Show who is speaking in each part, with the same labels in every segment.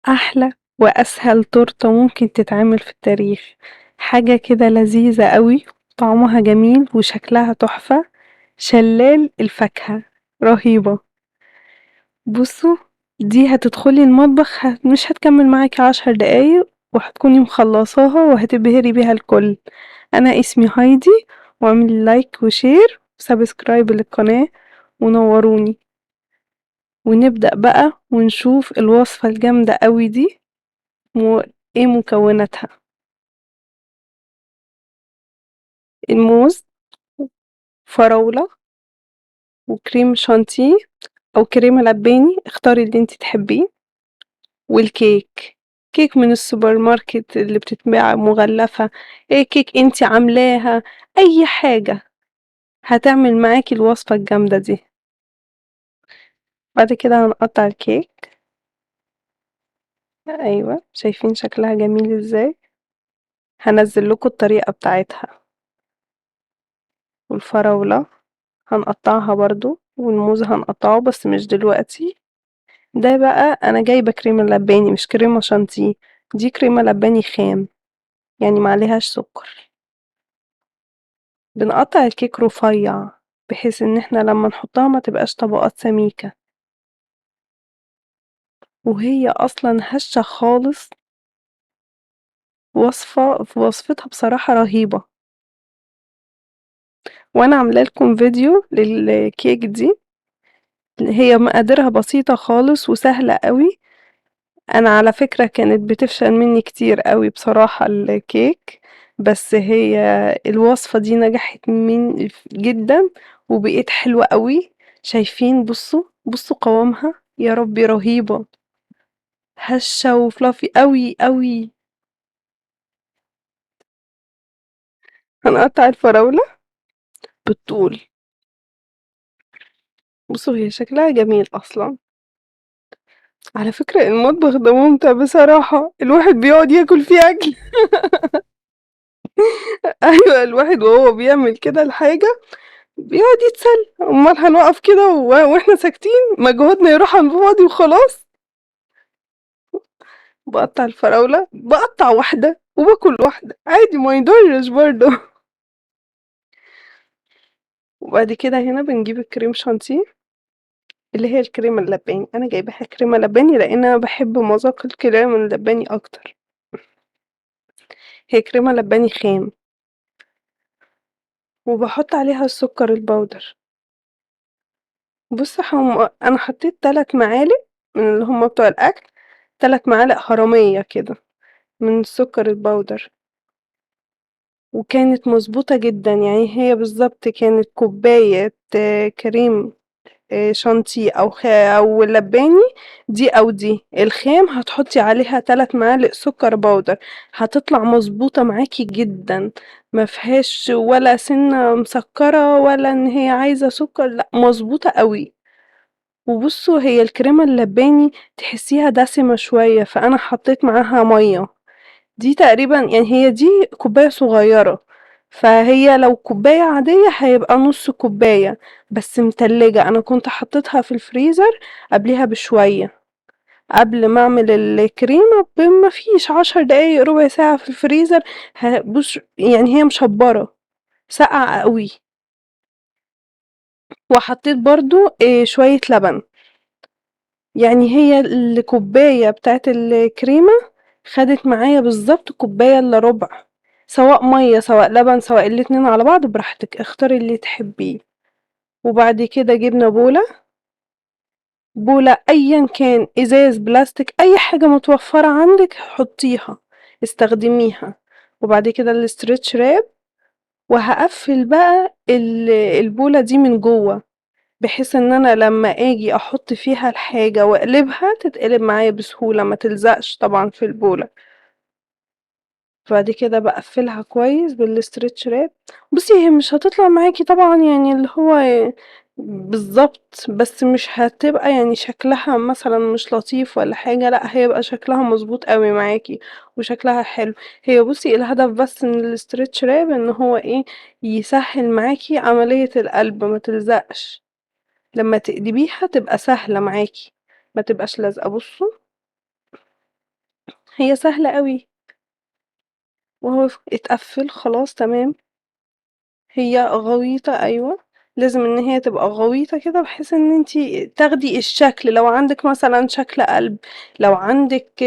Speaker 1: أحلى وأسهل تورتة ممكن تتعمل في التاريخ، حاجة كده لذيذة أوي، طعمها جميل وشكلها تحفة، شلال الفاكهة رهيبة. بصوا دي هتدخلي المطبخ مش هتكمل معاكي 10 دقايق وهتكوني مخلصاها وهتبهري بيها الكل. أنا اسمي هايدي، واعملي like و share و subscribe للقناة ونوروني. ونبدأ بقى ونشوف الوصفة الجامدة قوي دي ايه مكوناتها. الموز، فراولة، وكريم شانتيه أو كريمة لباني، اختاري اللي انتي تحبيه، والكيك، كيك من السوبر ماركت اللي بتتباع مغلفة، ايه كيك انتي عاملاها، اي حاجة هتعمل معاكي الوصفة الجامدة دي. بعد كده هنقطع الكيك. ايوه شايفين شكلها جميل ازاي، هنزل لكم الطريقة بتاعتها. والفراولة هنقطعها برضو، والموز هنقطعه بس مش دلوقتي. ده بقى انا جايبة كريمة لباني مش كريمة شانتيه، دي كريمة لباني خام يعني ما عليهاش سكر. بنقطع الكيك رفيع بحيث ان احنا لما نحطها ما تبقاش طبقات سميكة، وهي اصلا هشة خالص. وصفتها بصراحة رهيبة، وانا عاملة لكم فيديو للكيك دي، هي مقاديرها بسيطة خالص وسهلة قوي. انا على فكرة كانت بتفشل مني كتير قوي بصراحة الكيك، بس هي الوصفة دي نجحت مني جدا وبقيت حلوة قوي. شايفين؟ بصوا قوامها، يا ربي رهيبة، هشة وفلافي قوي قوي. هنقطع الفراولة بالطول. بصوا هي شكلها جميل أصلا. على فكرة المطبخ ده ممتع بصراحة، الواحد بيقعد ياكل فيه أكل. أيوة الواحد وهو بيعمل كده الحاجة بيقعد يتسلى، أمال هنقف كده وإحنا ساكتين مجهودنا يروح على الفاضي وخلاص. بقطع الفراولة، بقطع واحدة وباكل واحدة عادي، ما يضرش برضه. وبعد كده هنا بنجيب الكريم شانتيه اللي هي الكريمة اللباني، أنا جايباها كريمة لباني لأن أنا بحب مذاق الكريمة اللباني أكتر. هي كريمة لباني خام، وبحط عليها السكر البودر. بصوا أنا حطيت 3 معالق من اللي هما بتوع الأكل، 3 معالق هرمية كده من السكر البودر، وكانت مظبوطة جدا. هي بالظبط كانت كوباية، كريم، شانتيه أو لباني، دي أو دي الخام هتحطي عليها 3 معالق سكر بودر، هتطلع مظبوطة معاكي جدا، ما فيهاش ولا سنة مسكرة ولا إن هي عايزة سكر، لا مظبوطة قوي. وبصوا هي الكريمة اللباني تحسيها دسمة شوية، فأنا حطيت معاها مية، دي تقريبا هي دي كوباية صغيرة، فهي لو كوباية عادية هيبقى نص كوباية بس متلجة. أنا كنت حطيتها في الفريزر قبلها بشوية قبل ما أعمل الكريمة بما فيش 10 دقايق ربع ساعة في الفريزر. هي مشبرة ساقعة قوي. وحطيت برضو، شوية لبن، هي الكوباية بتاعت الكريمة خدت معايا بالظبط كوباية إلا ربع، سواء مية سواء لبن سواء الاتنين على بعض براحتك، اختاري اللي تحبيه. وبعد كده جبنا بولة، بولة أيا كان، إزاز بلاستيك أي حاجة متوفرة عندك حطيها استخدميها. وبعد كده الاسترتش راب، وهقفل بقى البولة دي من جوه بحيث ان انا لما اجي احط فيها الحاجة واقلبها تتقلب معايا بسهولة، ما تلزقش طبعا في البولة. بعد كده بقفلها كويس بالاسترتش راب. بصي هي مش هتطلع معاكي طبعا اللي هو بالظبط، بس مش هتبقى شكلها مثلا مش لطيف ولا حاجة، لا هيبقى شكلها مظبوط قوي معاكي وشكلها حلو. هي بصي الهدف بس من الاسترتش راب ان هو يسهل معاكي عملية القلب، ما تلزقش لما تقلبيها تبقى سهلة معاكي، ما تبقاش لازقة. بصوا هي سهلة أوي. وهو اتقفل خلاص تمام. هي غويطة، أيوه، لازم إن هي تبقى غويطة كده بحيث إن أنتِ تاخدي الشكل، لو عندِك مثلًا شكل قلب، لو عندِك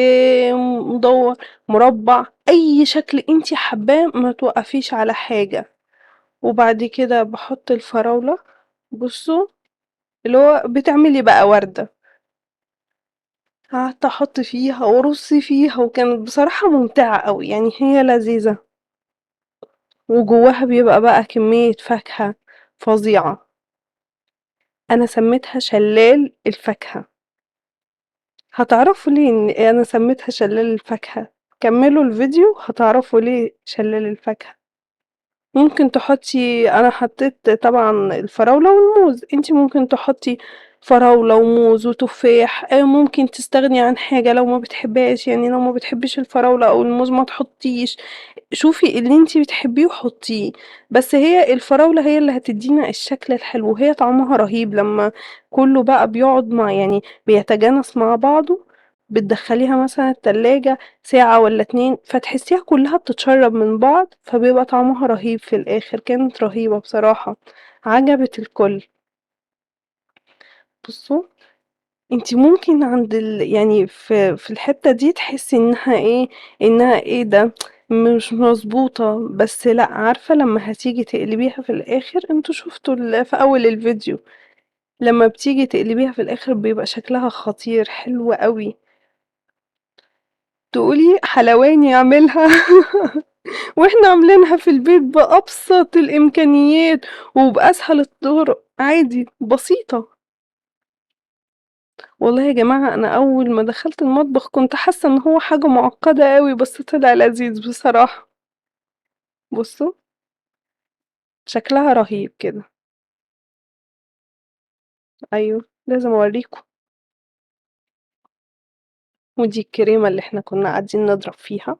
Speaker 1: مدوّر، مربع، أي شكل أنتِ حاباه، ما توقفيش على حاجة. وبعد كده باحط الفراولة، بصوا اللي هو بتعملي بقى وردة، قعدت أحط فيها وأرص فيها، وكانت بصراحة ممتعة أوي، هي لذيذة، وجواها بيبقى بقى كمية فاكهة فظيعة. أنا سميتها شلال الفاكهة. هتعرفوا ليه إن أنا سميتها شلال الفاكهة، كملوا الفيديو هتعرفوا ليه شلال الفاكهة. ممكن تحطي، أنا حطيت طبعا الفراولة والموز، انتي ممكن تحطي فراولة وموز وتفاح، ممكن تستغني عن حاجة لو ما بتحبهاش، لو ما بتحبيش الفراولة أو الموز ما تحطيش، شوفي اللي انتي بتحبيه وحطيه، بس هي الفراولة هي اللي هتدينا الشكل الحلو، وهي طعمها رهيب لما كله بقى بيقعد مع، يعني بيتجانس مع بعضه. بتدخليها مثلا التلاجة ساعة ولا 2، فتحسيها كلها بتتشرب من بعض، فبيبقى طعمها رهيب في الآخر. كانت رهيبة بصراحة، عجبت الكل. بصوا انتي ممكن عند ال، يعني في الحتة دي تحسي انها ايه، انها ايه ده، مش مظبوطة، بس لا، عارفة لما هتيجي تقلبيها في الآخر، انتوا شفتوا في أول الفيديو لما بتيجي تقلبيها في الآخر بيبقى شكلها خطير، حلو قوي، تقولي حلواني يعملها. واحنا عاملينها في البيت بأبسط الإمكانيات وبأسهل الطرق، عادي بسيطة. والله يا جماعة أنا أول ما دخلت المطبخ كنت حاسة إن هو حاجة معقدة قوي، بس طلع لذيذ بصراحة. بصوا شكلها رهيب كده. أيوه لازم أوريكم. ودي الكريمة اللي احنا كنا قاعدين نضرب فيها،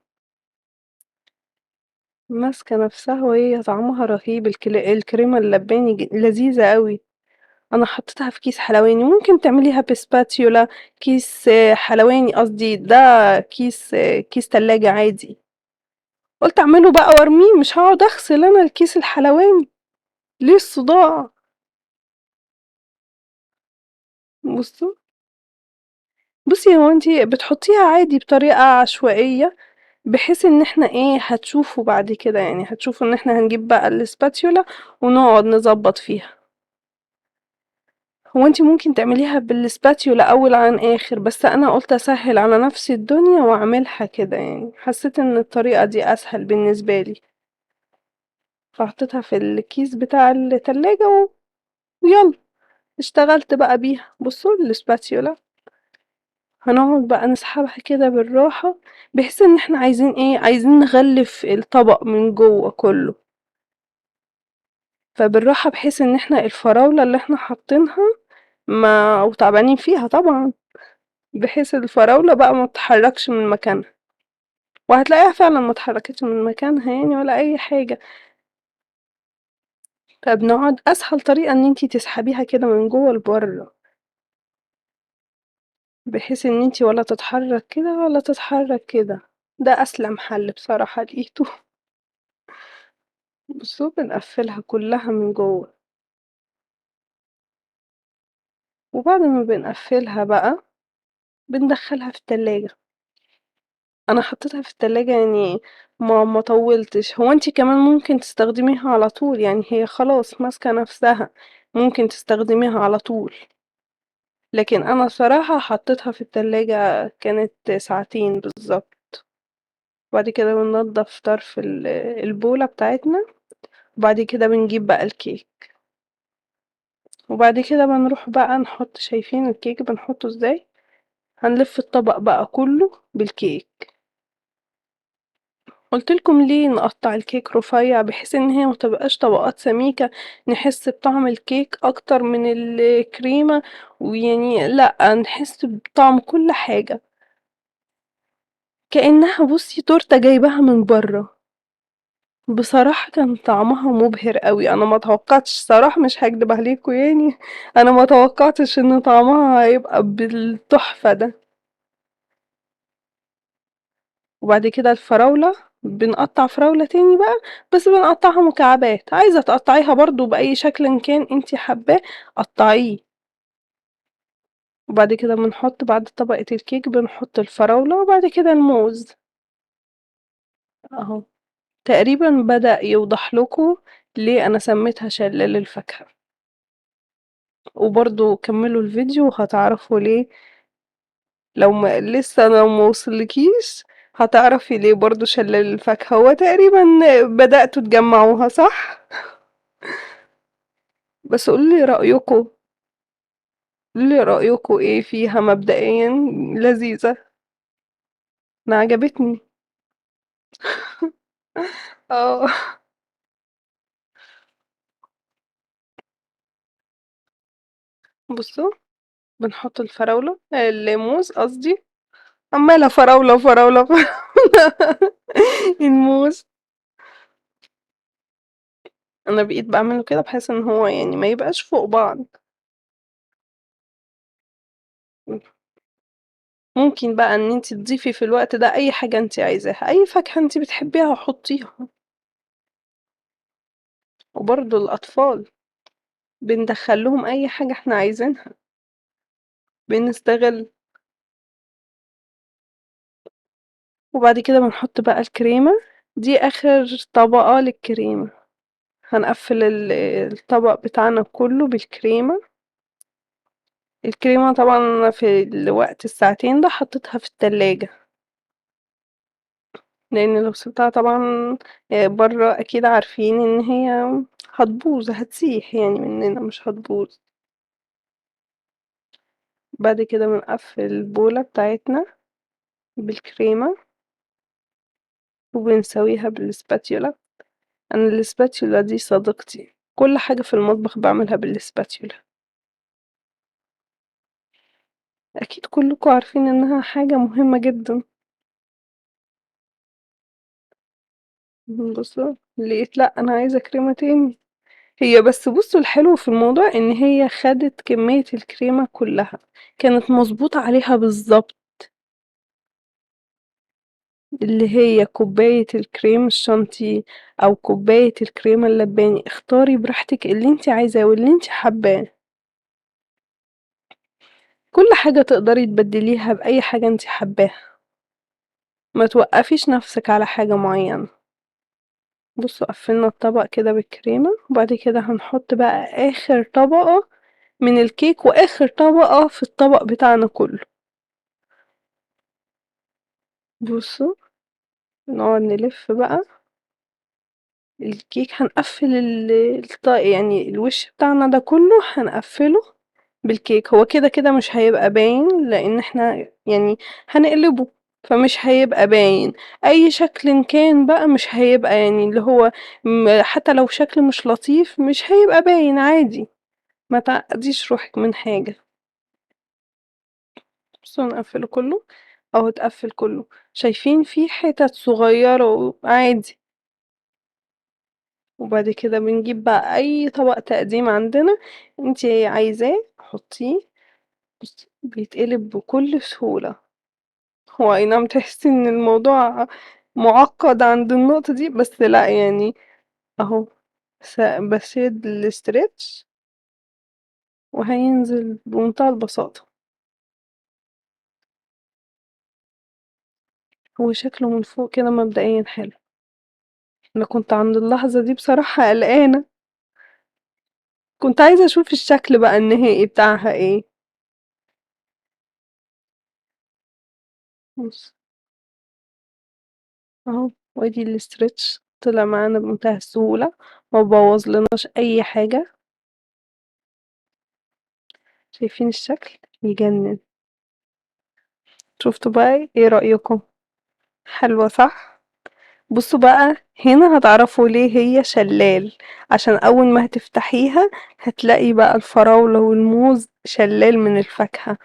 Speaker 1: ماسكة نفسها وهي طعمها رهيب. الكريمة اللباني لذيذة قوي. أنا حطيتها في كيس حلواني، ممكن تعمليها بسباتيولا، كيس حلواني قصدي، ده كيس تلاجة عادي. قلت أعمله بقى وأرميه، مش هقعد أغسل أنا الكيس الحلواني، ليه الصداع؟ بصي هو انتي بتحطيها عادي بطريقة عشوائية، بحيث ان احنا ايه، هتشوفوا بعد كده، هتشوفوا ان احنا هنجيب بقى الاسباتيولا ونقعد نظبط فيها. هو انتي ممكن تعمليها بالاسباتيولا اول عن اخر، بس انا قلت اسهل على نفسي الدنيا واعملها كده، حسيت ان الطريقة دي اسهل بالنسبة لي، فحطيتها في الكيس بتاع التلاجة ويلا اشتغلت بقى بيها. بصوا الاسباتيولا هنقعد بقى نسحبها كده بالراحة، بحيث ان احنا عايزين ايه، عايزين نغلف الطبق من جوه كله، فبالراحة بحيث ان احنا الفراولة اللي احنا حاطينها ما وتعبانين فيها طبعا، بحيث الفراولة بقى ما تتحركش من مكانها، وهتلاقيها فعلا ما اتحركتش من مكانها ولا اي حاجة. فبنقعد اسهل طريقة ان انتي تسحبيها كده من جوه لبره، بحيث ان انتي ولا تتحرك كده ولا تتحرك كده. ده اسلم حل بصراحة لقيته. بصوا بنقفلها كلها من جوه، وبعد ما بنقفلها بقى بندخلها في التلاجة. انا حطيتها في التلاجة ما طولتش. هو انتي كمان ممكن تستخدميها على طول، هي خلاص ماسكة نفسها، ممكن تستخدميها على طول، لكن انا صراحة حطيتها في التلاجة كانت ساعتين بالظبط. وبعد كده بننضف طرف البولة بتاعتنا، وبعد كده بنجيب بقى الكيك، وبعد كده بنروح بقى نحط، شايفين الكيك بنحطه ازاي؟ هنلف الطبق بقى كله بالكيك. قلت لكم ليه نقطع الكيك رفيع، بحيث ان هي ما تبقاش طبقات سميكة، نحس بطعم الكيك اكتر من الكريمة، ويعني لا نحس بطعم كل حاجة، كأنها تورتة جايباها من بره. بصراحة كان طعمها مبهر قوي، انا ما توقعتش صراحة، مش هكدب عليكم، انا ما توقعتش ان طعمها هيبقى بالتحفة ده. وبعد كده الفراولة، بنقطّع فراولة تاني بقى، بس بنقطّعها مكعبات، عايزة تقطّعيها برضه بأي شكلٍ كان أنتِ حاباه قطّعيه. وبعد كده بنحط بعد طبقة الكيك بنحط الفراولة، وبعد كده الموز. أهو تقريبًا بدأ يوضح لكم ليه أنا سميتها شلال الفاكهة. وبرضه كمّلوا الفيديو وهتعرفوا ليه، لو ما لسه لو ما وصلكيش هتعرفي ليه برضه شلال الفاكهة. هو تقريبًا بدأتوا تجمّعوها صح؟ بس قولوا لي رأيكم، قولوا لي رأيكم إيه فيها مبدئيًا؟ لذيذة. أنا عجبتني. آه. بصوا بنحط الفراولة، الموز قصدي، عمالة فراولة فراولة فراولة الموز. أنا بقيت باعمله كده بحيث إن هو ما يبقاش فوق بعض. ممكن بقى إن أنتِ تضيفي في الوقت ده أي حاجة أنتِ عايزاها، أي فاكهة أنتِ بتحبيها حطيها. وبرضه الأطفال بندخّل لهم أي حاجة إحنا عايزينها. بنستغل. وبعد كده بنحط بقى الكريمة، دي آخر طبقة للكريمة. هنقفل الطبق بتاعنا كله بالكريمة. الكريمة طبعًا أنا في الوقت الساعتين ده حطيتها في التلاجة، لأن لو سِبتها طبعًا برّه أكيد عارفين إن هي هتبوظ، هتسيح مننا مش هتبوظ. بعد كده بنقفل البولة بتاعتنا بالكريمة وبنسويها بالسباتيولا. أنا السباتيولا دي صديقتي، كل حاجة في المطبخ باعملها بالسباتيولا. أكيد كلكم عارفين إنها حاجة مهمة جدًا. بصوا لقيت لأ أنا عايزة كريمة تاني. هي بس بصوا الحلو في الموضوع إن هي خدت كمية الكريمة كلها، كانت مضبوطة عليها بالضبط. اللي هي كوباية الكريم الشانتيه أو كوباية الكريمة اللباني، اختاري براحتك اللي انتِ عايزاه واللي انتِ حباه. كل حاجة تقدري تبدليها بأي حاجة انتِ حباها، ما توقفيش نفسك على حاجة معينة. بصوا قفلنا الطبق كده بالكريمة، وبعد كده هنحط بقى آخر طبقة من الكيك وآخر طبقة في الطبق بتاعنا كله. بصوا نقعد نلف بقى الكيك، هنقفل الوش بتاعنا ده كله هنقفله بالكيك. هو كده كده مش هيبقى باين لأن احنا هنقلبه، فمش هيبقى باين أي شكل كان بقى، مش هيبقى يعني اللي هو حتى لو شكل مش لطيف مش هيبقى باين عادي، ما تعقديش روحك من حاجة. بصوا نقفله كله أهو، اتقفل كله، شايفين في حتت صغيرة عادي. وبعد كده بنجيب بقى أي طبق تقديم عندنا انتي عايزاه حطيه. بصي بيتقلب بكل سهولة. هو أي نعم تحسي إن الموضوع معقد عند النقطة دي، بس لا أهو بشد الاسترتش وهينزل بمنتهى البساطة. هو شكله من فوق كده مبدئيا حلو. أنا كنت عند اللحظة دي بصراحة قلقانة، كنت عايزة أشوف الشكل بقى النهائي بتاعها إيه. بص أهو، وادي الاسترتش طلع معانا بمنتهى السهولة، ما بوظلناش أي حاجة. شايفين الشكل يجنن؟ شفتوا بقى؟ ايه رأيكم؟ حلوة صح؟ بصوا بقى هنا هتعرفوا ليه هي شلال، عشان أول ما هتفتحيها هتلاقي بقى الفراولة والموز شلال من الفاكهة.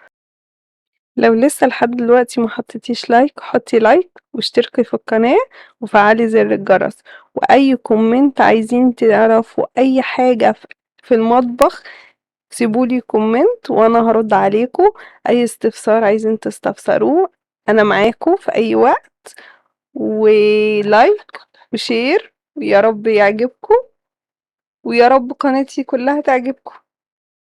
Speaker 1: لو لسه لحد دلوقتي ما حطيتيش like، حطي like واشتركي في القناة وفعلي زر الجرس، وأي comment عايزين تعرفوا أي حاجة في المطبخ سيبولي comment وأنا هرد عليكم. أي استفسار عايزين تستفسروه أنا معاكم في أي وقت. و like و share، ويا رب يعجبكم، ويا رب قناتي كلها تعجبكم.